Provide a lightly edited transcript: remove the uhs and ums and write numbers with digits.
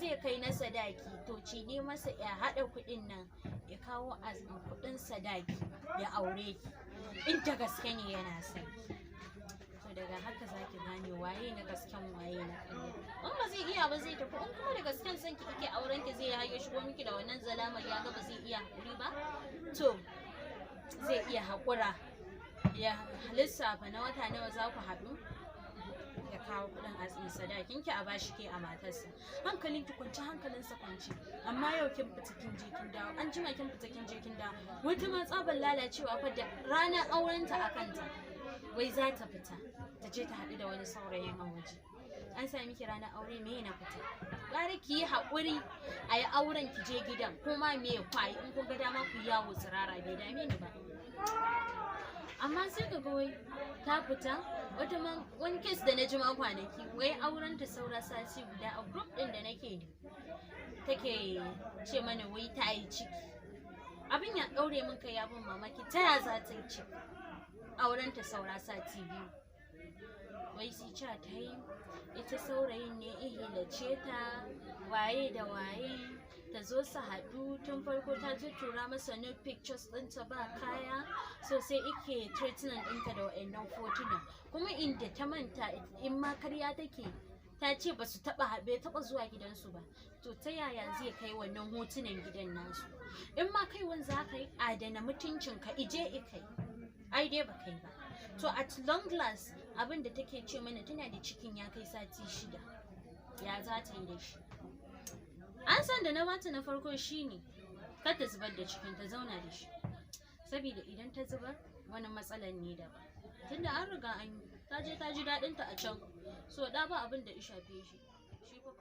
zai kai na sadaki, to ce ne masa ya haɗa kuɗin nan ya kawo as kuɗin sadaki ya aure ki, in da gaske ne yana son ki. To daga haka zaki gane waye na gasken, waye na ƙarya. In ba zai iya ba, zai tafi. In kuma da gasken son ki ike, auren ki zai ya shigo miki da wannan zalamar, ya ga ba zai iya haƙuri ba, to zai iya haƙura ya lissafa na wata nawa za ku haɗu, ya kawo kuɗin a sadakin ki, a bashi ke a matarsa, hankalin ki kwance, hankalinsa kwance. Amma yau kin fita kin je kin dawo, an jima kin fita kin je kin dawo. Wata ma tsabar lalacewa fa, da ranar aurenta a kanta wai za ta fita ta je ta haɗu da wani saurayin a waje. An sa miki ranar aure, me na fita? Gara ki yi haƙuri a yi auren, ki je gidan, kuma me kwayi in kun ga dama ku yawo tsirara, bai dame ni ba. Amma sai ka ga wai ta fita. Wata ma, wani case da na ji ma kwanaki, wai auren ta saura sati guda, a group din da nake take ce mana wai ta yi ciki. Abin ya ɗaure min kai, ya ban mamaki. Ta ya za ta yi ciki auren ta saura sati 2? Wai sai ca ta yi ita saurayin ne ihilace ta, waye da waye, ta zo su haɗu. Tun farko ta tuttura masa nude pictures ɗinta ba kaya, so sai ike threatening ɗinta da wa'annan fotunan. Kuma inda ta manta, in ma karya take, ta ce ba su taɓa bai taɓa zuwa gidansu ba, to ta yaya zai kai wannan hotunan gidan nasu? In ma kaiwan za ka yi, adana mutuncinka, ije ikai, ai dai ba kai ba. To at long last, abin da take ce mana, tana da cikin ya kai sati 6. Ya za ta yi da shi? An san da na bata na farko shine kar ta zubar da cikin, ta zauna da shi, saboda idan ta zubar, wani matsalan ne daban, tunda an riga an yi, ta je ta ji daɗin ta a can, so da ba abin da ya shafe shi. Shi kuma